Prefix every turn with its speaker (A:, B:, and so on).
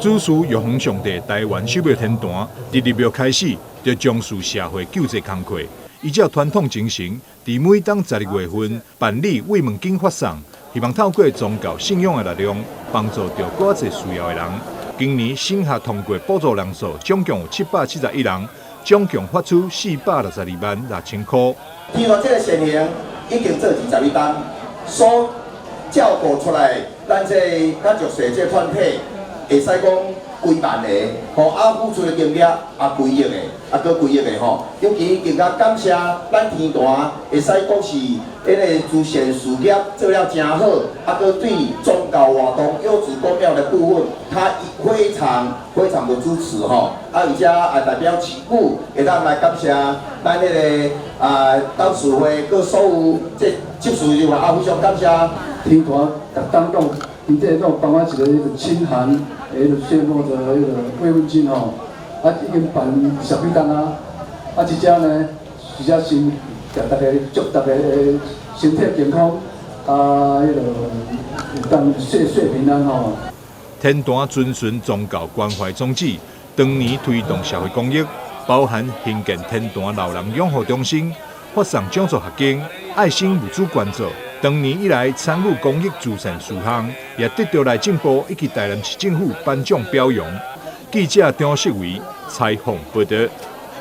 A: 主事玉皇上帝台灣守廟天壇，佇入廟開始就重視社會救濟工課，依照傳統精神，佇每當12月份辦理慰問金發送，希望透過宗教信仰的力量，幫助著閣較濟需要的人。今年審核通過補助人數總共有771人，總共發出462萬6千箍。
B: 天壇這个善行已經做21冬，所照顧出來，咱這個較弱勢這個團體，會使講幾萬個，吼啊付出的金額也幾億個，啊閣幾億個吼。尤其更加感謝咱天壇，會使講是彼个慈善事業做了誠好，啊閣對宗教活動、幼稚公廟的部分，他非常非常的支持吼。啊，而且也代表市府會當來感謝咱彼个啊董事會閣所有這執事人員，啊非常感謝。
C: 天壇逐冬攏，𪜶這個攏幫我一個彼個清寒的彼個歲末的彼個慰問金吼，啊已經辦20幾冬啊，啊這隻呢，是才先祝大家祝大家身體健康，啊彼個會當歲歲平安吼。
A: 天壇遵循宗教關懷宗旨，長年推動社會公益，包含興建天壇老人養護中心、發送獎助學金、愛心物資捐助。長年以來參與公益慈善事項，也得到內政部以及台南市政府頒獎表揚。記者張世維採訪報導。